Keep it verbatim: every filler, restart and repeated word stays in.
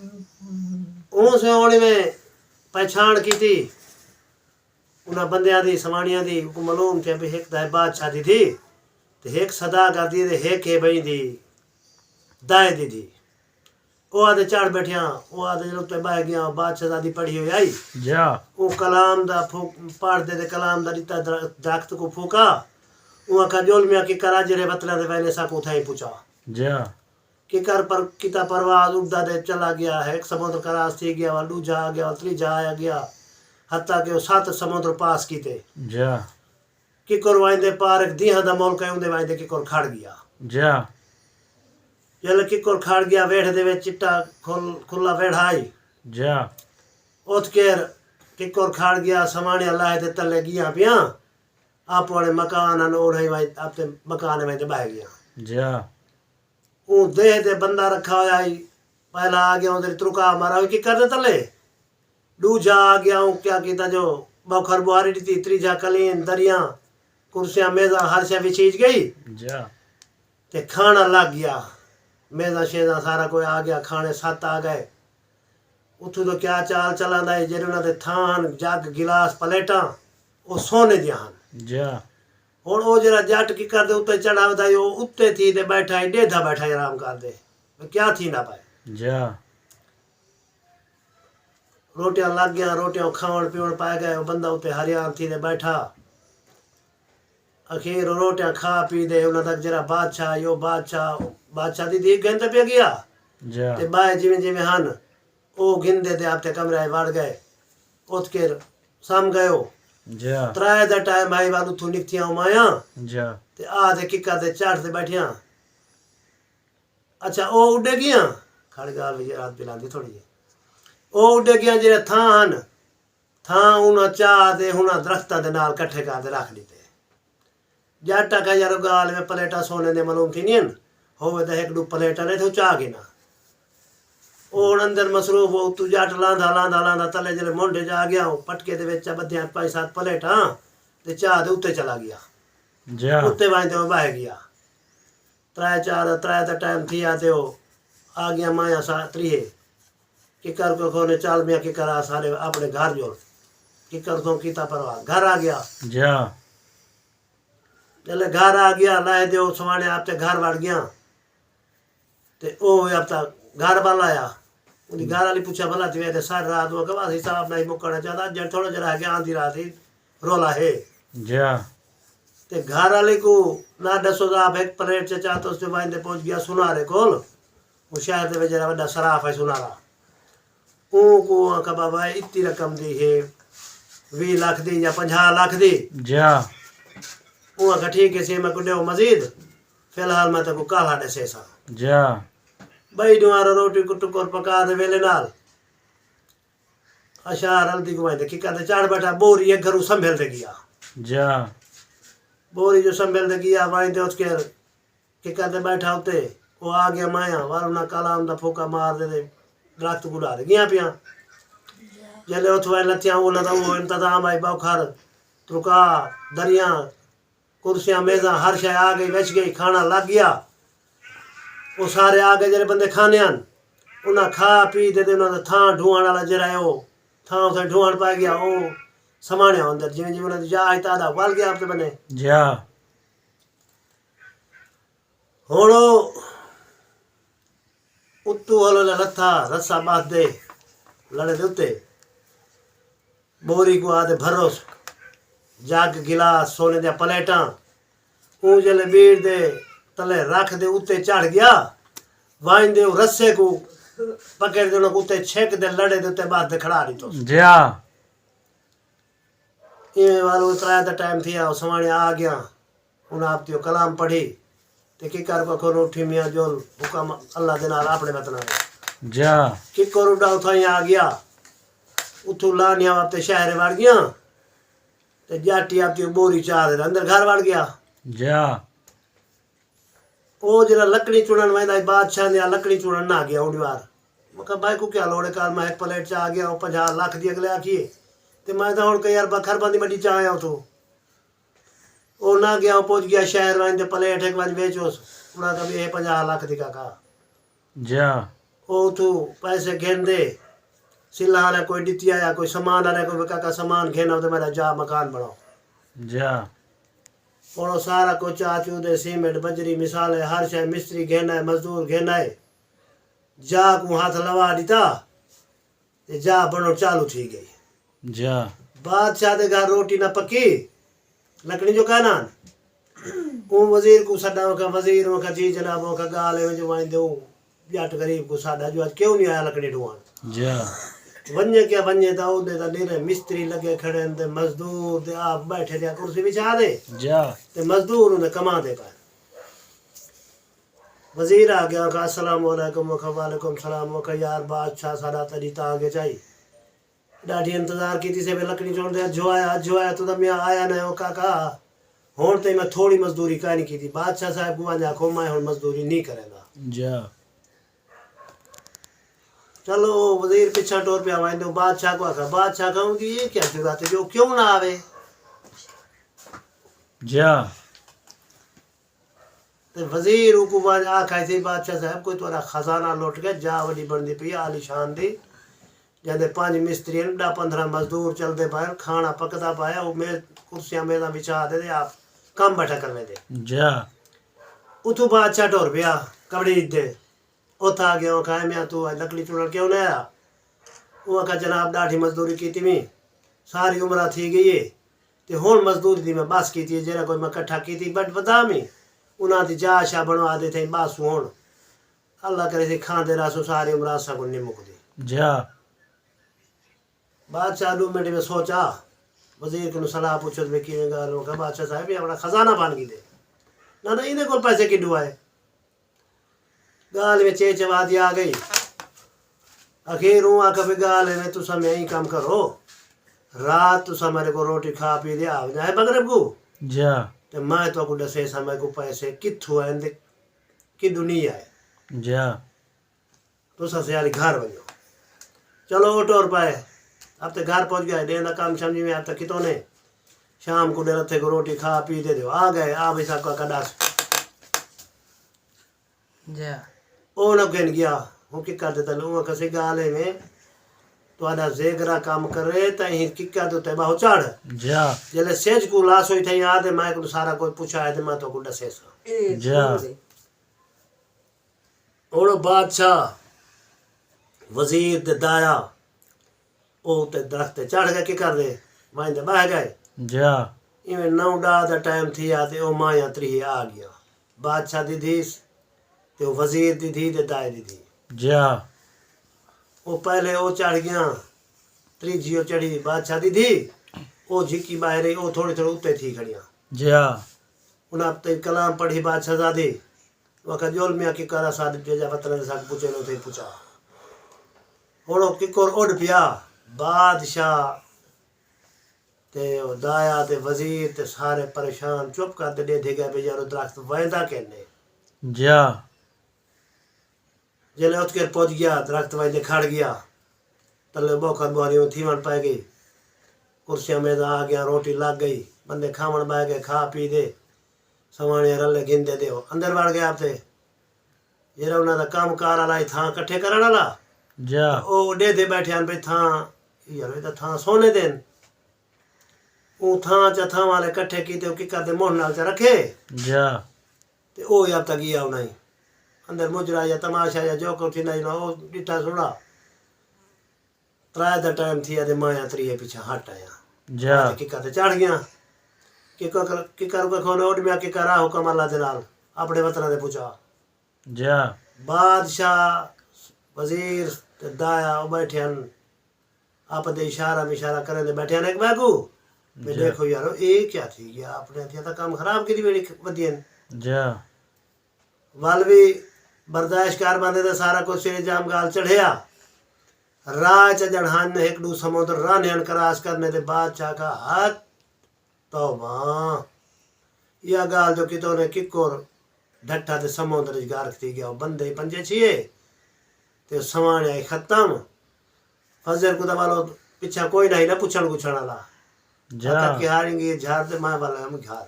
اوں سوہݨی میں پہچاݨ کیتی انہاں بندیاں دی، سواݨیاں دی۔ اونکوں معلوم تھیا بھئی ہک تاں ہے بادشاہ دی دھی تے ہک سوداگر دی تے ہک ہے بھئی دی دائے دی دھی۔ او آہدے چڑھ ٻیٹھیاں، او آہدے جلوں تے ٻہہ ڳیاں، بادشاہ زادی پڑھی ہوئی آئی۔ جا۔ او کلام دا پھوک پڑھ دے تے کلام دا ݙتا در-، درخت کوں پھوکا۔ اوں آکھا، جول میاں ککر آ جیڑھے وطناں دے ویلے ساکوں اتھائیں پچا۔ جا۔ ککر پر کیتا پرواز اݙدا تے چلا ڳیا، ہک سمندر کراس تھی ڳیا، ول ݙوجھا آ ڳیا، ول تریجھا آیا ڳیا، حتیٰ کہ او ست سمندر پاس کیتے۔ جا۔ ککر وائندے پار ہک دیہاں دا ملک ہے، اوندے وائندے ککر کھڑ ڳیا۔ جا۔ جلے ککر کھڑ ڳیا، ویڑھے دے وچ چٹا کھل-، کھلا ویڑھا ہئی۔ جا۔ اتھ کیر ککر کھڑ ڳیا، سواݨیاں لاہے دے تلے ڳیاں پیاں، آپو آپݨے مکان ہن، اوڑھیں وائ-، آپݨے مکان وچ ٻہہ ڳیاں۔ جا۔ اوں دیہہ دے بندہ رکھا ہویا ہئی، پہلا آ ڳیا، اوندے ترکا مارا ہوئی ککر دے تلے۔ ݙوجھا آ ڳیا، اوں کیا کیتا جو ٻوکھر ٻوہاری ݙتی، تریجھا قلین، دریاں، کرسیاں، میزاں، ہر شے وچھیج ڳئی۔ جا۔ تے کھاݨا لڳ ڳیا، میزاں شیزاں سارا کوئی آ ڳیا، کھاݨے ست آ ڳئے۔ اتھوں تو کیا چال چلاندا ہے، جیڑھے انہاں دے تھاں ہن، جگ، گلاس، پلیٹاں، او سونے دیاں ہن۔ جا۔ ہݨ او جیڑھا جٹ ککر دے اتے چڑھا ودا ہے، او اتے تھی تے ٻیٹھا ہے، ݙیدھا ٻیٹھا ہے آرام کردے۔ کیا تھیندا پئے؟ جا۔ روٹیاں لڳ ڳیاں، روٹیاں کھاوݨ پیوݨ پئے ڳئے، او بندہ اتے حیران تھی تے ٻیٹھا۔ اخیر روٹیاں کھا پی تے انہاں تک جیڑھا بادشاہ آئی، او بادشاہ، بادشاہ دی دھی گھن تے پیا ڳیا۔ جا۔ تے ٻئے جیویں جیویں ہن، او گھندے تے آپݨے کمرے وچ وڑ ڳئے۔ اتھ کر سم ڳئے او۔ جا۔ ترائے دا ٹائم آئی، ول اتھوں نکتیاں او مایاں۔ جا۔ تے آ تے ککر تے چڑھ تے ٻیٹھیاں۔ اچھا، او اݙے ڳیاں؟ کھڑ ڳالھ وچ رات پلاندی تھوڑی ہے۔ او اݙے ڳیاں جیڑھے تھاں ہن، تھاں انہاں چا تے انہاں درختاں دے نال کٹھے کر تے رکھ ݙتے۔ جٹ آکھا، یار، او ڳالھ میں پلیٹاں سونے دے معلوم تھیندین، ہووے تاں ہک ݙو پلیٹاں نے تھوں چا گھناں۔ او ہݨ اندر مصروف ہو، اتوں جٹ لاندا، لاندا، لاندا تلے جلے منڈھ وچ آ ڳیا، او پٹکے دے وچ ٻدھیاں پنج ست پلیٹاں تے چا تے اتے چلا ڳیا۔ جا۔ اتے ونڄ تے او ٻہہ ڳیا۔ ترائے چار، ترائے دا ٹائم تھیا تے او آ ڳیا مایاں سا تریہے۔ ککر کوں آکھو نے، چل میاں ککر آ سارے اپݨے گھر جول۔ ککر توں کیتا پرواز، گھر آ ڳیا۔ جا۔ جلے گھر آ ڳیا، لاہے تے او سواݨے آپݨے گھر وڑ ڳیاں۔ تے او وی آپݨے گھر ول آیا۔ اوندی گھر والی پچھیا، بھلا تھی ویندے ساری رات؟ او آکھا، بس حساب نہ ہی مکݨا چاہندا، جݨ تھوڑا جیڑھا ہے کہ آندی رات ہی رولا ہے۔ جا۔ تے گھر والی کوں نہ ݙسو تاں آپ ہک پلیٹ چا چا تے اس تے ونڄ تے پہنچ ڳیا سونارے کول۔ او شہر دے وچ جیڑھا وݙا صراف ہے سونارا۔ اوں کوں آکھا، بابا، اتی رقم دی ہے، ویہہ لکھ دی یا پنجاہ لکھ دی؟ جا۔ اوں آکھا، ٹھیک ہے سی، میکوں ݙیو مزید، فی الحال میں تیکوں کالھا ݙسیساں۔ جا۔ ٻئی ݙوہارا روٹی کوں ٹکر پکا تے ویلے نال اشار ہلدی کوں ونڄ تے ککر تے چڑھ ٻیٹھا، ٻوری ہک گھروں سنبھل تے ڳیا۔ جا۔ ٻوری جو سنبھل تے ڳیا، ونڄ تے اتھ کر ککر تے ٻیٹھا اتے، او آ ڳیا مایاں، ول انہاں کلام دا پھوکا مار ݙتے، درخت کوں اݙا تے ڳیاں پیاں۔ جلے اتھ ونڄ لتھیاں، انہاں دا اوہو انتظام ہئی، ٻوکھر، ترکا، دریاں، کرسیاں، میزاں، ہر شے آ ڳئی، وچ ڳئی، کھاݨا لڳ ڳیا۔ او سارے آ ڳئے جیڑھے بندے کھاندے ہن، انہاں کھا پی تے، تے انہاں دا تھاں ڈھوہݨ والا جیڑھا ہے، او تھاں اتھے ڈھوہݨ پئے ڳیا، او سماݨیا اندر، جیویں جیویں انہاں دی جا آئی تاں آہدا، ول ڳیا اپݨے بنے۔ جا۔ ہݨ او اتوں ہلو لتھا، رسا ٻدھ تے لڑے دے اتے۔ ٻوری کوں آہدے بھروس، جگ، گلاس، سونے دیاں پلیٹاں۔ اوں جلے ٻیڑ دے تلے رکھ تے اتے چڑھ ڳیا، ونڄ تے او رسے کوں پکڑ تے انہاں کوں اتے چھک تے لڑے دے اتے ٻدھ تے کھڑا ݙتوس۔ جا۔ ایویں والوں ترائے دا ٹائم تھیا، او سواݨے آ ڳیاں۔ انہاں آپتی او کلام پڑھی تے ککر کوں آکھو، اٹھی میاں جول، حکم اللہ دے نال، اپݨے وطن آ ڳئے۔ جا۔ ککر اݙا اتھائیں آ ڳیا، اتھوں لانیاں آپتے شہر وڑ ڳیاں تے جاٹی آپتی او ٻوری چا تے اندر گھر وڑ ڳیا۔ جا۔ او جیڑھا لکڑی چݨݨ ویندا ہئی، بادشاہ دیاں لکڑی چݨݨ نہ ڳیا اوں ݙیوار۔ میں کہا، بھائی کوں کیا لوڑ ہے، کل میں ہک پلیٹ چا ڳیا، او پنجاہ لکھ دی اڳلے آکھیے، تے میں تاں ہݨ کئی ارباں خرباں دی منڈی چا آیا اتھوں۔ او نہ ڳیا، او پڄ ڳیا شہر ونڄ تے پلیٹ ہک ونڄ ویچوس، انہاں کہا، اے پنجاہ لکھ دی کاکا۔ جا۔ او اتھوں پیسے گھن دے، سلہ آلے کوئی ݙتی آیا، کوئی سامان آلے کوئی، کاکا سامان گھن آؤ تے میݙا جا مکان بݨاؤ۔ جا۔ ہݨ او سارا کجھ چا چو دے، سیمنٹ، بجری، مصالحے، ہر شے، مستری گھن آئے، مزدور گھن آئے، جا کوں ہتھ لوا ݙتا تے جا بݨݨ چالو تھی ڳئی۔ جا۔ بادشاہ دے گھر روٹی نہ پکی، لکڑی جو کہنا۔ اوں وزیر کوں سݙا، اوں آکھا، وزیر، اوں آکھا، جی جناب، اوں آکھا، ڳالھ ایویں جو وائندے اوں ڄٹ غریب کوں ساݙا جو اڄ کیوں نہیں آیا لکڑی ڈھوان؟ جا۔ ونڄے کیا ونڄے تاں اوندے تاں نیرے مستری لڳے کھڑے ہن تے مزدور تے آپ ٻیٹھے تے کرسی وچھا دے۔ جا۔ تے مزدور اوندے کماندے پئے۔ وزیر آ ڳیا، آکھا، السلام علیکم، آکھا، وعلیکم السلام، آکھا، یار بادشاہ ساݙا تیݙی تاں ڳچ آئی۔ ݙاڈھی انتظار کیتی سے، میں لکڑی چوݨ دے، اجھو آیا، اجھو آیا، توں تاں میاں آیا نہ ہو کاکا۔ ہݨ تئیں میں تھوڑی مزدوری کائنی کیتی۔ بادشاہ صاحب کوں ونڄ آکھو، میں ہݨ مزدوری نہیں کریندا۔ جا۔ چلو، او وزیر پچھاں ٹر پیا، ویندے بادشاہ کوں آکھا، بادشاہ کہوں دی اے کیا جرات ہے جو کیوں نہ آوے؟ جا۔ تے وزیر اوکوں ونڄ آکھائے سی، بادشاہ صاحب، کوئی تہاݙا خزانہ لٹ ڳیا، جا وݙی بݨدی پئی ہے، عالی شان دی۔ جیندے پنج مستری ہن، ݙاہ پندرہ مزدور چلدے پئے ہن، کھاݨا پکدا پئے، او میز، کرسیاں میزاں وچھا تے تے آپ کم ٻیٹھا کرویندے۔ جا۔ اتھوں بادشاہ ٹر پیا، کبڑی دے۔ اتھ آ ڳیا، اوں آکھا، اے میاں، توں اڄ لکڑی چݨݨ کیوں نہ آیا؟ اوں آکھا، جناب، ݙاڈھی مزدوری کیتی میں، ساری عمرہ تھی ڳئی ہے، تے ہݨ مزدوری دی میں بس کیتی ہے، جیڑھا کوئی میں کٹھا کیتی، بٹ ودا میں، انہاں دی جا شا بݨوا ݙے تھئیں، بس ہݨ اللہ کرے سی کھاندے رہسوں، ساری عمر اساں کوں نہیں مکدی۔ جا۔ بادشاہ ݙو منٹ میں سوچا، وزیر کنوں صلاح پچھو تے کیویں ڳالھ ہو، کہ بادشاہ صاحب، یہ اپݨا خزانہ بݨ گھدے۔ نہ، نہ، ایندے کول پیسے کݙوں آئے؟ ڳالھ وچ اے چوا دی آ ڳئی۔ اخیر اوں آکھا، بھئی ڳالھ ایویں، تساں میں ایں کم کرو، رات تساں میݙے کوں روٹی کھا پی تے آ ونڄا ہے مغرب کوں۔ جا۔ تے میں تہاکوں ݙسیساں میکوں پیسے کتھوں آئن تے کݙوں نہیں آئے۔ جا۔ تساں سیالی گھر ونڄو۔ چلو، او ٹر پئے۔ اب تے گھر پہنچ ڳئے، ݙینہہ دا کم شم جیویں اب تے کیتو نے۔ شام کوں ݙیرا تھے کوں روٹی کھا پی تے ݙیو۔ آ ڳئے، آ بھئی ساکوں آکھا ݙس۔ جا۔ او نہ گھن ڳیا، ہوں ککر تے تلے، اوں آکھا سی ڳالھ ایویں، تہاݙا زیگرا کم کرے تاں ایں ککر دے اتے ٻہوں چڑھ۔ جا۔ جیلے سجھ کوں لاسو اتھائیں آ تے میں کوں سارا کجھ پچھا ہے تے میں تہاکوں ݙسیساں۔ جا۔ ہݨ بادشاہ، وزیر تے دایا، او اتے درخت تے چڑھ ڳئے، ککر دے، ونڄ تے ٻہہ ڳئے۔ جا۔ ایویں نو ݙاہ دا ٹائم تھیا تے او مائیاں تریہے آ ڳیاں۔ بادشاہ دی دھی تے او وزیر دی دھی تے دائے دی دھی۔ جا۔ او پہلے او چڑھ ڳیاں، تریجھی او چڑھی بادشاہ دی دھی، او جھکی ٻاہر آئی، او تھوڑی تھوڑی اتے تھی کھڑیاں۔ جا۔ انہاں تے کلام پڑھی بادشاہ زادی، او آکھا، جول میاں ککر اساݙے جیجھا وطن دے ساکوں پچھے نہ اتھے پچھا۔ ہݨ او ککر اݙ پیا، بادشاہ تے او دایا تے وزیر تے سارے پریشان، چپ کر تے ݙیدھے ڳئے، بھئی یار، او درخت ویندا کینے۔ جا۔ جیلے اتھ کر پڄ ڳیا، درخت ویندا کھڑ ڳیا۔ تلے ٻوکھر ٻوہری اوں تھیوݨ پئے ڳئی۔ کرسیاں میزاں آ ڳیاں، روٹی لڳ ڳئی۔ بندے کھاوݨ ٻہہ ڳئے، کھا پی تے سواݨیاں رلے گھندے تے او اندر وڑ ڳئے آپ تے۔ جیڑھا انہاں دا کم کار آلا ہئی، تھاں کٹھے کرݨ آلا۔ جا۔ او ݙیدھے ٻیٹھے ہن بھئی تھاں، یار، اے تاں تھاں سونے دے ہن۔ اوں تھاں چا تھاں والے کٹھے کیتے، او ککر دے منہ نال چا رکھے۔ جا۔ تے او یا تاں ڳیا انہاں ہی۔ اندر مجرا یا تماشا یا جو کجھ تھیندا ہئی نا، او ݙٹھا سݨا۔ ترائے دا ٹائم تھیا تے مائیاں تریہے پچھاں ہٹ آیاں۔ جا۔ تے ککر تے چڑھ ڳیاں۔ ککر، ککر کوں کھولو، اݙ میاں ککر آ، حکم اللہ دے نال، اپݨے وطناں تے پچا۔ جا۔ بادشاہ، وزیر تے دایا او ٻیٹھے ہن، آپت دے اشارہ مشارہ کریندے ٻیٹھے ہن ہک ٻئے کوں۔ میں جا۔ ݙیکھو یارو، اے کیا تھی ڳیا؟ اپݨے ہتھیاں تاں کم خراب کیتی ٻیٹھے ودی ہن۔ جا۔ ول وی برداشت کر، بندے دا سارا کجھ سر جام ڳالھ چڑھیا۔ راہ چ ڄݨ ہن ہک ݙو سمندر رن ہن کراس کرݨے تے بادشاہ آکھا، ہت توبہ! ایہا ڳالھ جو کیتو نے ککر ڈھٹھا تے سمندر اچ غرق تھی ڳیا۔ او بندے ہی پنجے چھیے تے سواݨیاں ہی ختم۔ فضل کوں تاں ول پچھاں کوئی نہ ہئی نہ پچھݨ گچھݨ آلا۔ جا۔ آکھا کہ ہاڑیں ڳئی جھر تے میں ول ہم گھر۔